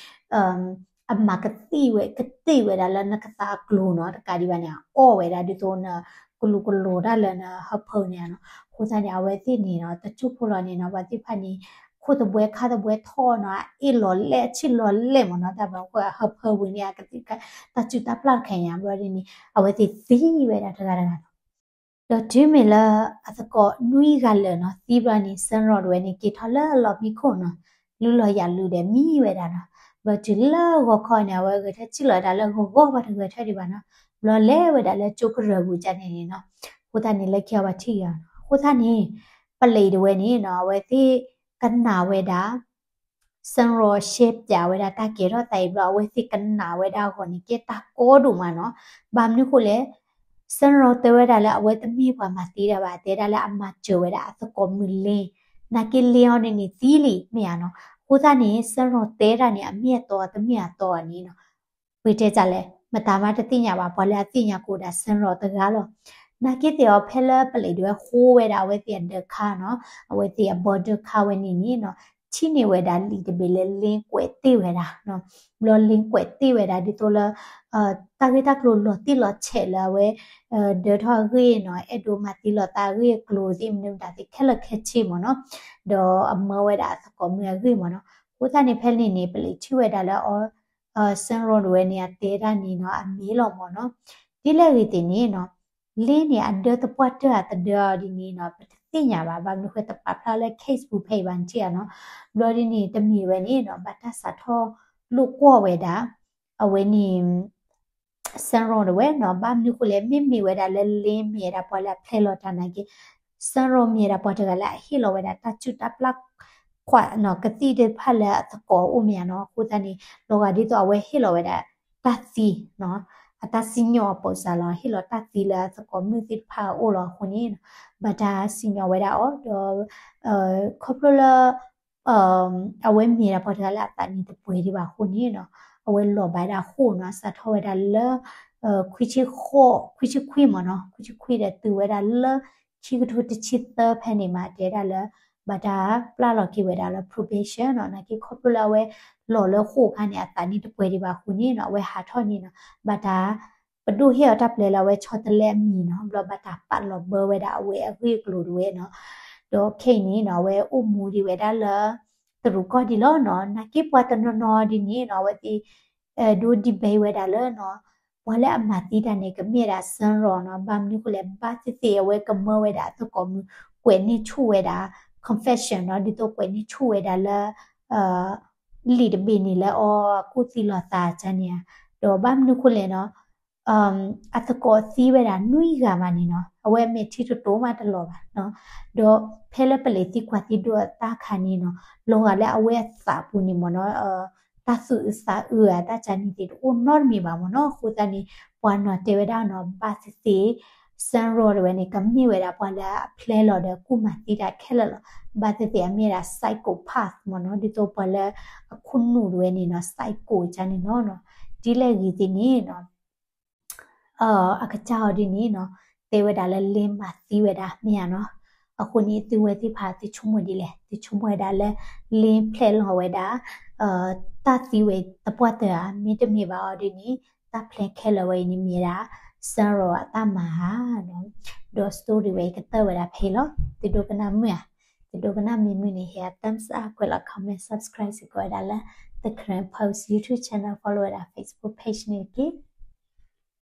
အမၤကသံၣ်ဝဲ ကသံၣ်ဝဲဒၣ်လၢနကသါအကျိၤနီၤ, တကးဒံးဘၣ်န့ၣ် အီၣ်ဝဲဒၣ်ဒ်သိးနကလူၤကလိၤတၢ်လၢနဟၢဖၢန့ၣ်နီၤ, အဃိသတးန့ၣ် အဝဲသ့ၣ်န့ၣ်နီၤ တကၠိဖိလီၤန့ၣ်နီၤ ပှၤသ့ၣ်တဖၣ်န့ၣ် ခိၣ်သဘှဲခါသဘှဲထီၣ်နီၤ အအ့ၣ်လီၤလဲၣ်အဆံၣ်လီၤလဲၣ်မ့ၢ်နီၤ, တၢ်ဘၣ်ဃိအဟၢဖၢပူၤန့ၣ် အကသံၣ်တၢ်စုၣ်တၢ်ပျၢ်တခါအံၤညါ ဘျီဒ်န့ၣ် အဝဲသ့ၣ်သံဝဲဒၣ်တဂၤတဂၤနီၤ ဒီးတုၤမ့ၢ်လၢအသကိးနွံဂၤလၢာ်နီၤ သံဘျီန့ၣ် စၢရီၤတဝဲန့ၣ် က့ၤထီၣ်လၢအလီၢ်မံခိၣ်နီၤ, လူလီၤယၢ်လူဒီးမံဝဲဒၣ်နီၤ. ဘျီတုၤလၢဂီၤခီန့ၣ် အဝဲဂဲၤထၢၣ်ထံၣ်လီၤဝဲဒၣ်လၢဂီၤဂီၤ ပှၤတဂဲၤထၢၣ်ဒံးဘၣ်နီၤ. ဘျီလဲၤဝဲဒၣ်လၢကၠိကရၢၢ်ပူၤကန့ၣ်န့ၣ်နီၤ. အဃိသတးန့ၣ် လၢခံအဝဲထံၣ်ဂ့ၤအီၤနီၤ. အဃိသတးန့ၣ် ပလံးတဝဲန့ၣ်နီၤ အဝဲသ့ၣ်ကနၣ်ဝဲဒၣ် စၢရီၤရှဲပၠးဝဲဒၣ်တၢ်ကဲထီၣ်သးအံၤဘျီ အဝဲသ့ၣ်ကနၣ်ဝဲဒၣ်အဂီၢ်န့ၣ် ကဲတၢ်ကီဒိၣ်မးနီၤ. ဘၣ်မနုၤဃိလဲၣ်, စၢရီၤတဲဝဲဒၣ်လၢအဝဲတမ့ၢ်ပှၤမၤသံတၢ်ဘၣ်, တဲဒၣ်လၢအမၤစၢၤဝဲဒၣ်အသကိးမုၣ်လ့, နာ်က့လ့အီၤန့ၣ်န့ၣ်သံလံ မ့ၢ်ဧါနီၤ. အဃိသတးန့ၣ် စၢရီၤတဲဒၣ်န့ၣ် အမ့ၢ်အတီတမ့ၢ်အတီန့ၣ်နီၤ ပတဲတၢ်လဲၣ်, မတၤမးတသ့ၣ်ညါဘၣ်, ပှၤလၢအသ့ၣ်ညါကအိၣ်ဒၣ်စၢရီၤတဂၤလီၤ. နာ်က့သ့ၣ်အီၤ ဖဲလၢပလံးတဝဲဃိဝဲဒၣ်အဝဲသ့ၣ်အဒၢးခါနီၤ, အဝဲသ့ၣ်အ border ခါဝဲန့ၣ်န့ၣ်နီၤ, ထံၣ်န့ၢ်ဝဲဒၣ်လံာ်တဘ့ၣ်လၢလ့ကွဲးတ့ၢ်ဝဲဒၣ်နီၤ. ဘျီလ့ကွဲးတ့ၢ်ဝဲဒၣ်ဒ်သိးလၢ တၢ်ဂ့ၢ်တၢ်ကျိၤလီၤတံၢ်လီၤဆဲးလၢအဝဲ ဒၢထီၣ်အဂ့ၢ်နီၤ, အဲၣ်ဒိးမၤသံလီၤသးအဂ့ၢ်အကျိၤသ့ၣ်မနုၤမတၤသ့ၣ်ခဲလၢာ်ခဲဆ့မ့ၢ်နီၤ, ဒီးအမၢဝဲဒၣ်အသကိးမုၣ်အဂ့ၢ်မ့ၢ်နီၤ. အဃိသတးန့ၣ် ဖဲန့ၣ်န့ၣ် ပလံးထံၣ်ဝဲဒၣ်လၢအီၤ စၢရီၤတဝဲန့ၣ် အတဲဒၣ်န့ၣ်နီၤ အမ့ၢ်လီၤမ့ၢ်နီၤ. ဒ်လဲၣ်ဂ့ၤသ့ၣ်န့ၣ်နီၤ, လ့န့ၣ် အဒၢသပှၢ်တၢၢ်အတဒၢအီၤဒ်န့ၣ်နီၤ ပတသ့ၣ်ညါဘၣ်, ဘၣ်မနုၤဃိတပာ်ဖျါလၢ case ပူၤဖဲအံၤဘၣ်နထံၣ်ဧါနီၤ. ဘျီဒ်န့ၣ် တမ့ၢ်ဝဲန့ၣ်နီၤ ဘၣ်တၢ်စးထီၣ်လိာ်ကွီၢ်ဝဲဒၣ် အဝဲန့ၣ် စၢရီၤတဝဲနီၤ, ဘၣ်မနုၤဃိလဲၣ်, မ့မ့ၢ်ဝဲဒၣ်လၢလ့မ့ၢ်ဝဲဒၣ်ပှၤလၢအဖျဲလီၤတၢ်နာ်က့, စၢရီၤမ့ၢ်ဝဲဒၣ်ပှၤတဂၤလၢအဟ့ၣ်လီၤဝဲဒၣ်တၢ်စုၣ်တၢ်ပျၢ် ခွးနီၤ ကသံၣ်သ့ၣ်တဖၣ်လၢအသကိးအအိၣ်မ့ၢ်ဧါနီၤ. အဃိသတးန့ၣ် လီၤဂာ်ဒ်သိးအဝဲဟ့ၣ်လီၤဝဲဒၣ်တၢ်သံနီၤ, အတၢ်စံၣ်ညီၣ်အပိာ်စၢ်လီၤ, ဟ့ၣ်လီၤတၢ်သံလၢအသကိးမုၣ်သ့ၣ်တဖၣ်အအိၣ်လီၤအဃိန့ၣ်နီၤ, ဘၣ်တၢ်စံၣ်ညီၣ်ဝဲဒၣ်အီၤဒီး ခီဖျိလၢ အဝဲမ့ၢ်ဒၣ်ပှၤတဂၤလၢအသးနံၣ်တပှဲၤဒံးဘၣ်အဃိန့ၣ်နီၤ, အဝဲလီၤဘၣ်ဒၣ်ဃိာ်နီၤ, စးထီၣ်ဝဲဒၣ်လၢ ခွံဆံဃိး, ခွံဆံခွံမ့ၢ်နီၤ, ခွံဆံခွံဒီးတုၤဝဲဒၣ်လၢ ခံကထိတဆံသၢဖဲန့ၣ်မး တဲဒၣ်လၢ ဘၣ်တၢ်ပျၢ်လီၤက့ၤဝဲဒၣ်လၢ probation နီၤ, နာ်က့ခီဖျိလၢအဝဲလီၤလၢဃိာ်အခါန့ၣ် အသးနံၣ်တပှဲၤဒံးဘၣ်အဃိန့ၣ်နီၤ, အဝဲဟးထီၣ်န့ၣ်နီၤ, ဘၣ်တၢ် ပဒိၣ်ဟ့ၣ်အီၤတၢ်ပျဲလၢအဝဲဆီတလဲအမံၤနီၤ, ဘျီဘၣ်တၢ်ပာ်လီၤဘၢဝဲဒၣ်အဝဲအဂ့ၢ်အကျိၤတဝဲနီၤ, ဒီးခဲအံၤန့ၣ်နီၤ အဝဲအိၣ်မူဒံးဝဲဒၣ်လၢ တရူးကီၢ်ဒံးလီၤနီၤ, နာ်က့ပှၤတနီၤနီၤဒ်န့ၣ်နီၤ အဝဲသ့ၣ် ဒိ debate ဝဲဒၣ်လၢနီၤ, ပှၤလၢအမၤသံတၢ်န့ၣ် ကမ့ၢ်ဒၣ်စၢရီၤနီၤ, ဘၣ်မနုၤဃိလဲၣ် ဘၣ်သ့ၣ်သ့ၣ်အဝဲကမၢဝဲဒၣ်အသကိးမုၣ် ကွဲးန့ၢ်ဆူၣ်ဝဲဒၣ် confession နီၤ, ဒ်သိးကွဲးန့ၢ်ဆူၣ်ဝဲဒၣ်လၢ လံာ်တဘ့ၣ်န့ၣ်လၢအီၤကူၣ်သံလီၤသးကန့ၣ်ဧါ, ဒီးဘၣ်မနုၤဃိလဲၣ်နီၤ အသကိးသံဝဲဒၣ်နွံဂၤမးန့ၣ်နီၤ, အဝဲအမဲာ်ထံတတိၤမးတလီၤဘၣ်နီၤ, ဒီးဖဲလၢပလံးသံကွၢ်သံဒိးအသးခါန့ၣ်နီၤ, လီၤဂာ်လၢအဝဲအသးပူၤန့ၣ်မ့ၢ်နီၤ တၢ်သူၣ်အုးသးအုးဧါ တၢ်ကန့ၣ်သ့ၣ်တအိၣ်နီတမံၤဘၣ်မ့ၢ်နီၤ, အဃိသတးန့ၣ် ပှၤနီၤတဲဝဲဒၣ်နီၤ ဘၣ်သ့ၣ်သ့ၣ် စၢရီၤတဝဲန့ၣ် ကမ့ၢ်ဝဲဒၣ်ပှၤလၢအဖျဲလီၤဒီးကူၣ်မၤသံတၢ်ခဲလၢာ်လီၤ, ဘၣ်သ့ၣ်သ့ၣ်အမ့ၢ်ဒၣ် psychopath မ့ၢ်နီၤ, ဒ်သိးပှၤလၢအခိၣ်နူာ်တဝဲန့ၣ်နီၤ psycho ကန့ၣ်လီၤနီၤ, ဒ်လဲၣ်ဂ့ၤသ့ၣ်န့ၣ်နီၤ အကစၢ်အီၤဒ်န့ၣ်နီၤ တဲဝဲဒၣ်လၢလ့မၤသံဝဲဒၣ်မ့ၢ်ဧါနီၤ, အဃိန့ၣ် သုဝဲသ့ၣ်တဖၣ်သုဆိကမိၣ်ဒ်လဲၣ်, သုဆိကမိၣ်ဝဲဒၣ်လၢ လ့ဖျဲလီၤဝဲဒၣ် တၢ်သံဝဲသပှၢ်တၢၢ်ဧါ, မ့တမ့ၢ်ဘၣ်အီၤဒ်န့ၣ် တၢ်ဖျဲခဲလၢာ်ဝဲအံၤန့ၣ်မ့ၢ်ဒၣ် စၢရီၤအတၢ်မၤဧါနီၤ, ဒီး story ဝဲအံၤကတၢၢ်ဝဲဒၣ်ဖဲအံၤလီၤ, သုဒိကနၣ်မုာ်ဧါ, သုဒိကနၣ်မ့ၢ်မုာ်န့ၣ် ဟ့ၣ် thumbs up ကွဲးလီၤ comment subscribe စ့ၢ်ကီးဝဲဒၣ်လၢ The Karen Post YouTube channel follow ဝဲဒၣ် Facebook page န့ၣ်တက့ၢ်.